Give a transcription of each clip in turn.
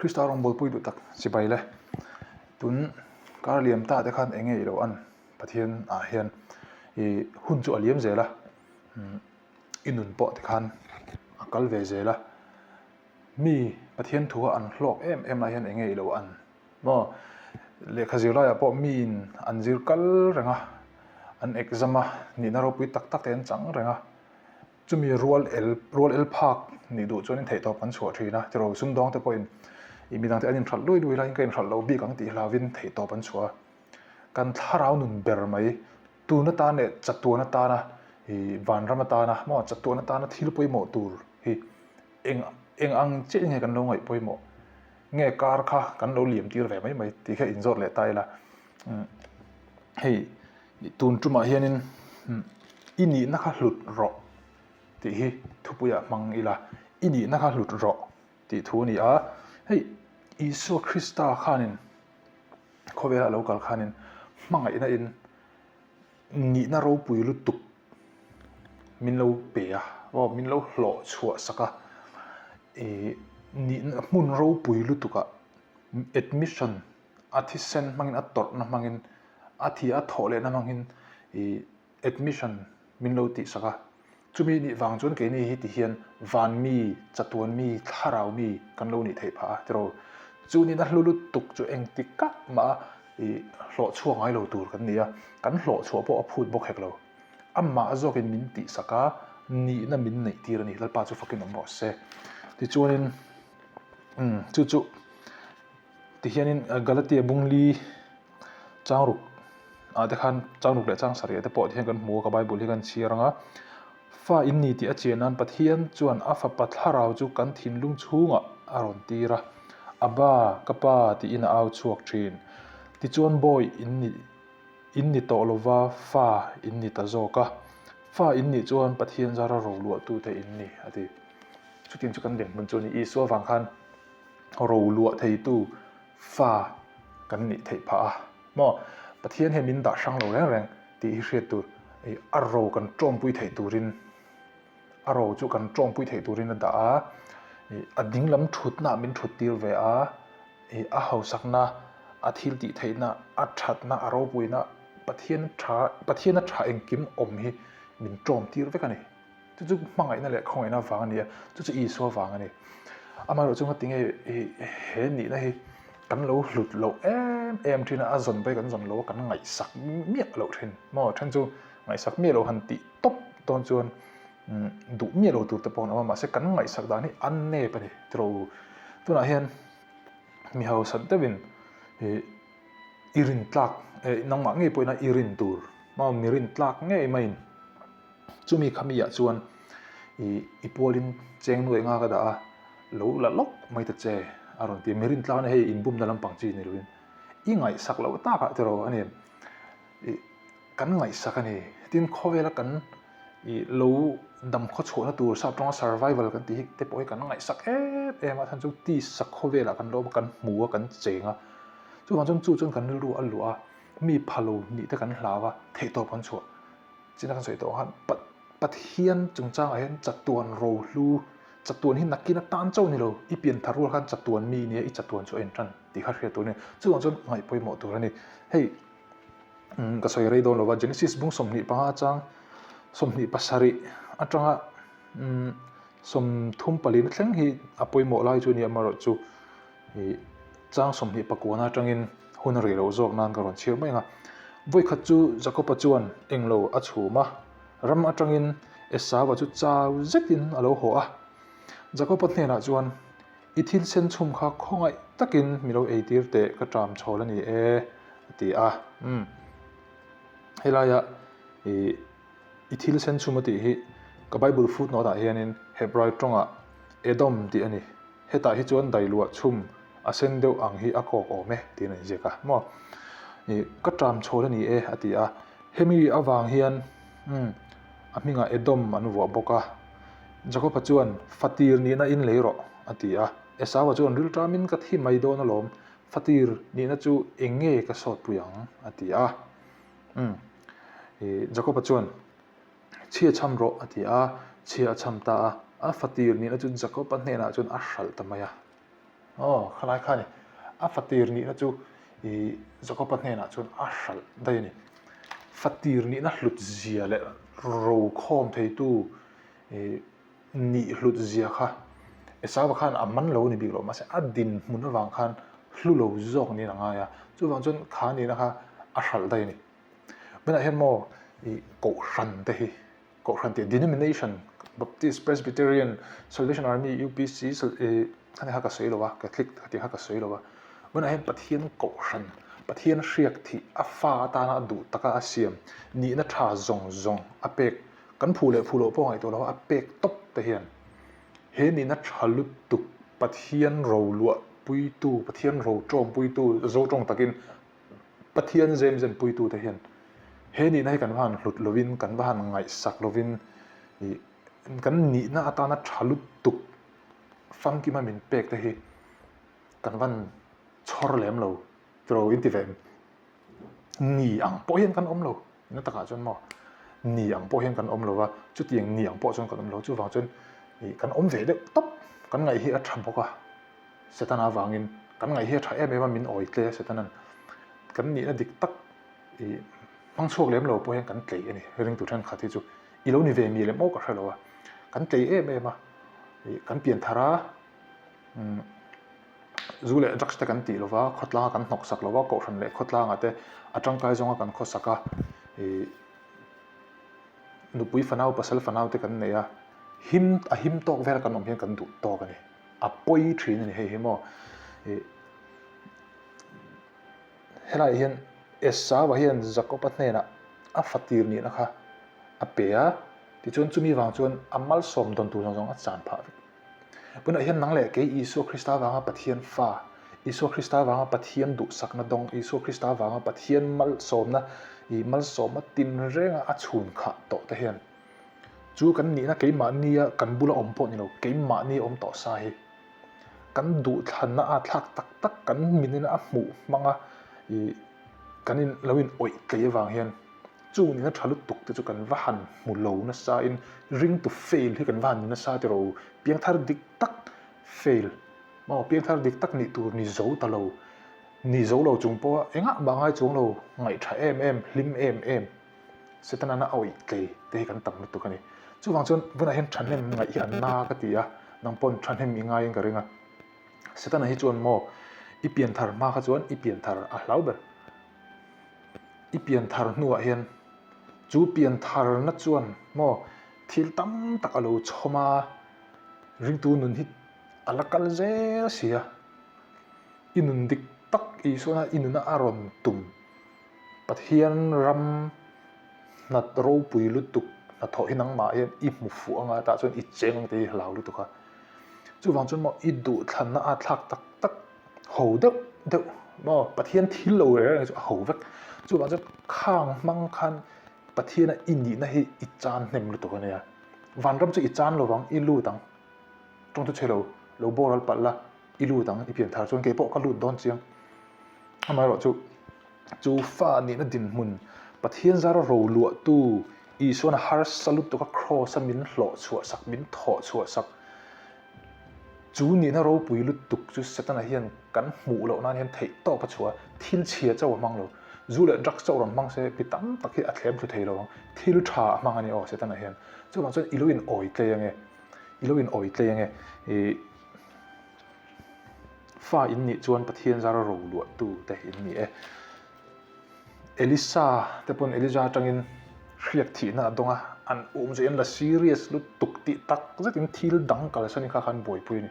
Krista rawngbawlpui duh tak chibai le. Tun kar liam ta te khan eng nge i lo an Pathian ah hian i hun chu a liam zel a, i nun pawh te khan a kal ve zel a. Mi Pathian thu a an hlawk em em lai hian eng nge i lo an maw? Lehkha zir laiah pawh miin an zir kal reng a, an exam a, nihna ropui tak tak te an chang reng a. Chumi rual el rual el phak nih duh chuanin theihtawp an chhuah thin a, tiraw sumdawng te pawhin ih midangte an inhralh lui lui laiin ka inhralh lo bik ang tih hlauvin theihtawp an chhuah a. Kan thlarau nun ber mai tun atan leh chatuan atana ih vanram atana maw chatuan atana thil pawimawh tur hi eng eng ang chiah nge kan lo ngaih pawimawh nge kar kha kan lo liam tir ve mai mai tih kha inzawt leh ta ila hei Tun tumah hianin i nihna kha hlut rawh tih hi thupuiah hmang ila, i nihna kha hlut rawh tih thu a ni a. Hei Isua Krista khanin khawvela a lo kal khanin hmangaihna in nihna ropui lutuk min lo pe a, aw min lo hlawh chhuah sak a, ih nihna hmun ropui lutukah admission a thisen hmangin a tawrhna hmangin a thi a thawh lehna hmangin ih admission min lo tih sak a, chumi nih vang chuan keini hi ti hian van mi, chatuan mi, thlarau mi kan lo nih theih phah a tiraw. Chu nihna hlu lutuk chu engti kah mah a ih hlawh chhuak ngai lo tur kan ni a, kan hlawh chhuah pawh a phut bawk hek lo. Amah zawkin min tih sak a, nihna min neih tir a ni, Lalpa chu fakin awm rawh se. Tichuanin umm chu chu. Tihianin Galatia bungli changruk ah te khan changruk leh chang sarih ah te pawh tihian kan hmu a ka bible hi kan chhiar ang a fa in ni tih a chian nan Pathian chuan a fapa thlarau chu kan thinlung chhungah a rawn tir a Abba ka pa tiin a au chhuak thin tichuan bawi in ni in ni tawh lova fa in ni ta zawk a fa in nih chuan Pathian zara roluahtute in ni a ti chutiang chu kan dinhmun chu a ni Isua vang khan. ro luah theitu fa kan nih theih phah a maw Pathian hian min dah hrang lo reng reng tih hi hriat tur ih a ro kan tawmpui theih turin a ro chu kan tawmpui theih turin a dah a ih a dinglam thutna min thut tir ve a ih a hausakna a thil tih theihna a thatna a ropuina Pathian tha Pathian a tha engkim awm hi min tawm tir vek a ni. Chu chu hmangaihna leh khawngaihna vang a ni a, chu chu Isua vang a ni. Amaherawh chu ngatinge he nihna hi kan lo hlut loh em em thin a, a zawn pawh hi kan zawn lo a, kan ngaihsak miah loh thin. Maw then chu ngaihsak miah loh han tih tawp dawn chuan duh miah lo tur te pawh an awm a, mahse kan ngaihsak dan hi a nep a ni tiraw u. Tunah hian mi hausa deuhin ih i rin tlak eh nangmah ngei pawhin a i rin tur maw mi rin tlak ngei maiin. Chumi khami ah chuan ih i pualin cheng nuai nga ka dah a, lo la lawk mai ta che a rawn ti a, mi rintlak a ni hei inbumna lampang chi ni lovin i ngaihsak loh tak ah tiraw a ni ih kan ngaihsak a ni tin khawvela kan ih lo dam khaw chhuahna tur sap tawnga survival kan tih hi te pawh hi kan ngaihsak em em a chhan chu tisa khawvelah kan lo awm a kan hmu a kan cheng a chuvang chuan chu chuan kan rilru a luah a mi phalo nih te kan hlau a theihtawp kan chhuah. China kan sawi tawh ang khan Pathian chungchangah hian chatuan rohlu, chatuan hi nakin atan chauh ni lo, i pian thar rual khan chatuan mi nia i chatuan chu a intan tih kha hriat tur a ni. Chuvang chuan ngaih pawimawh tur a ni. Hei ka sawi rei dawn lo va, Genesis bung 25 chang 27 atanga 34 na thleng hi a pawimawh lai chu a ni amaherawh chu Ih chang 29 atangin hun a rei loh zawk nan ka rawn chhiar mai ang a. Vawikhat chu Jakoba chuan englo a chhum a, ram atangin Esauva chu chau zetin a lo haw a. Jakoba hnenah chuan, I thil sen chhum kha khawngaih takin mi lo eitir teh ka ṭam chhawl a ni e, a ti a. Umm helaia ih i thil sen chhum a tih hi ka Bible footnote ah hianin Hebrai tawngah Edom tih a ni. Hetah hi chuan dailuah chhum a sen deuh ang hi a kawk awm e tiin an inziak a maw. Ih ka ṭam chhawl a ni e a ti a, hemi avang hian umm a hmingah Edom an vuah bawk a. Jakob-a chuan Fatir nihna in lei rawh a ti a, Esau-a chuan rilṭamin ka thi mai dawn alawm, Fatir nihna chu eng nge ka sawtpui ang a ti a. Umm ih Jakob-a chuan Chhia chham rawh a ti a, chhia a chham ta a, a fatir nihna chu Jakob-a hnenah chuan a hralh ta mai a. Aw, khalai kha a ni. A fatir nihna chu ih Jakoba hnenah chuan a hralh daih a ni. Fatir nihna hlut zia leh rokhawm theitu ih nih hlut zia kha Esauva khan a man lo a ni bik lo, mahse a dinhmun avang khan hlu lo zawk niin a ngai a, chuvang chuan kha nihna kha a hralh daih a ni. Tunah hian maw ih kohhran te hi Kohhran tih denomination, Baptist, Presbyterian, Salvation Army, UPC, ih khani kha ka sawi lo a, Catholic kha tih kha ka sawi lo a. Tunah hian Pathian kohhran, Pathian hriak thih a fa atana a duh taka a siam, nihna tha zawng zawng a pek, kan phu leh phu loh pawh ngaihtuah lo a, a pek tawp te hian he nihna tha lutuk Pathian roluah puitu, Pathian ro tawmpuitu, zo tawng takin Pathian zem zem puitute hian he nihna hi kan va han hlut lovin, kan va han ngaihsak lovin ih kan nihna atana tha lutuk famkima min pek te hi kan van chhawr lem lo tiraw in ti ve em? Ni ang pawh hian kan awm lo, na takah chuan maw ni ang pawh hian kan awm lo va, chutiang ni ang pawh chuan kan awm lo, chuvang chuan ih kan awm ve deuh tawp, kan ngaih hi a tha bawk a. Setana avangin kan ngaih hi a tha em em a, min awi tle a Setanan kan nihna dik tak i hmang chhuak lem lo pawh hian kan tlei a ni, ringtu thenkhat hi chu i lo ni ve mi lem aw ka hre lo a, kan tlei em em a, i kan pian thar a, umm zu leh drugs te kan tih lo va, khawtlanga kan hnawk sak lo va, kohhran leh khawtlangah te a tangkai zawnga kan khawsak a, i nupui fanau pasal fanau te kan nei a, him a him tawk vel kan awm hian kan duh tawk a ni. A pawi thin a ni hei hi maw. Ih helaiah hian Esau-a hian Jakob-a hnenah a fatir nihna kha a pe a, tichuan chumi vang chuan a malsawm dawn tur zawng zawng a chan phah vek. Tunah hian nang leh kei Isua Krista vanga Pathian fa, Isua Krista vanga Pathian duhsakna dawng, Isua Krista vanga Pathian malsawmna ih malsawmna tinrenga a chhun khah tawh te hian Chu kan nihna keimahnia kan bula awm pawh ni lo, keimahnia awm tawh sa hi kan duhthlanna a thlak tak tak kan minin a hmuh hmanga ih kan in lo in awih tlei avang hian chu nihna tha lutuk te chu kan va han hmu lo nasa in ring to fail hi kan va han ni nasa tiraw piangthar dik tak fail maw piangthar dik tak nih tur ni zo ta lo ni zo lo chung pawha engah mah ngai chuang lo ngaih tha em em hlim em em. Setana awih tlei te hi kan tam lutuk a ni. Chuvang chuan vunah hian thahnem ngaih hi an na ka ti a, nang pawn thahnem i ngaiin ka ring a. Setana hi chuan maw i pian thar hma kha chuan i pian thar a hlau ber. I pian thar hnuah hian chu pian tharna chuan maw thil tam tak a lo chhawm a, ringtu nun hi a la kal zel si a. I nun dik tak Isuana i nuna a rawn tum. Pathian ram hnat ropui lutuk hnathawh hi nangmah hian i hmu fuh anga tah chuan i cheng ang tih hi hlau lutuk a. Chuvang chuan maw i duhthlanna a thlak tak tak ho deuh deuh maw Pathian thil lo reng reng chu a ho vek. Chuvang chuan khang hmang khan Pathiana i nihna hi i chan hnem lutuk a nia. Vanram chu i chan lovang i lut ang. Tawngtu chhe lo lo boral palh la i lut ang i pian thar chuan keipawh ka lut dawn chiang. Amaherawhchu chu fa nihna dinhmun Pathian zara roluahtu Isuan a harsa lutuk a kraws a min hlawh chhuah sak, min thawh chhuah sak. Chu nihna ropui lutuk chu Setana hian kan hmuh loh nan hian theih tawp a chhuah a, thil chhia chauh a hmang lo. Zu leh drugs chauh rawn hmang se mi tam tak hi a thlem thlu thei lo ang. Thil tha a hmang a ni aw Setana hian. Chuvang chuan i lo in awi tlei ange, i lo in awi tlei ange. Ih. Fa in nih chuan Pathian zara ro luahtu te in ni e. Elisa te pawn Elija atangin hriak thihna a dawng a, an um chu en la serious lutuk tih tak zetin thil dang kalsan in kha khan buaipui a ni.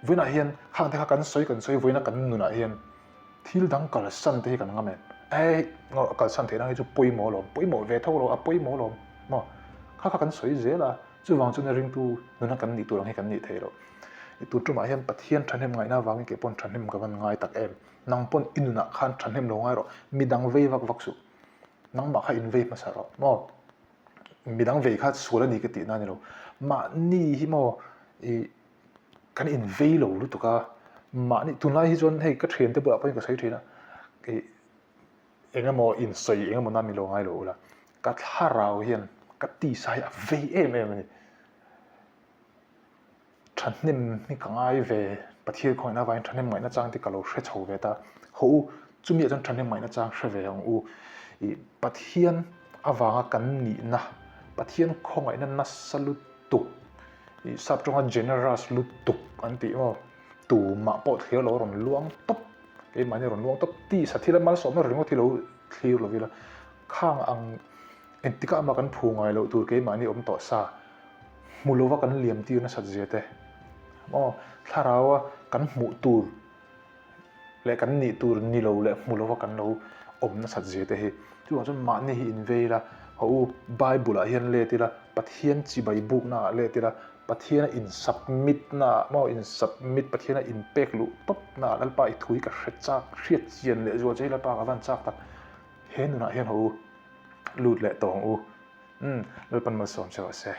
Vawiinah hian khang te kha kan sawi kan sawi vawiina kan nunah hian thil dang kalsan te hi kan ngam em? Ei kalsan theihna hi chu pawimawh alawm, pawimawh ve tho lo a pawimawh alawm maw? Kha kha kan sawi zel a. Chuvang chuan ringtu nuna kan nih tur ang hi kan nih theih loh. I tun tumah hian Pathian thahnem ngaihna avangin kei pawn thahnem ka van ngai tak em. Nang pawn i nunah khan thahnem lo ngai rawh. Midang vei vak vak suh. Nangmah kha in vei hmasa rawh maw. Midang vei kha sual a ni ka tihna a ni lo. Mahni hi maw i kan in vei lo lutuk a. Mahni tunlai hi chuan hei ka thiante bulah pawhin ka sawi thin a. I Eng emaw insawi eng emaw nan ni lo ngai lo ula, ka thlarau hian ka tisa hi a vei em em a ni. Thahnem hi ka ngai ve Pathian khawngaihna avangin thahnem ngaihna chang te ka lo hre chho ve ta. Hawh u, chumi ah chuan thahnem ngaihna chang hre ve ang u. Ih Pathian avanga kan nihna, Pathian khawngaihna nasa lutuk, ih sap tawnga generous lutuk an tih maw, tumah pawh thlir lo rawn luang tawp, keimahni rawn luang tawp, tisa thila malsawmna ringawt hi lo thlir lo ila, khang ang Engtikah mah kan phu ngai loh tur keimahni awm tawh sa, hmu lova kan liam tir nasat zia te, maw thlaraua kan hmuh tur leh kan nih tur ni lo leh hmu lova kan lo awm nasat zia te hi. Chuvang chuan mahni hi invei ila, haw u, Bible ah hian let ila, Pathian chibai bukna ah let ila, Pathiana in submit na ah maw in submit Pathiana in pek luh tawp na ah Lalpa i thu hi ka hre chak, hriat chian leh zual che hi Lalpa ka van chak tak, he nunah hian haw u. Lut leh tawng u. Umm, Lalpan malsawm che rawh se.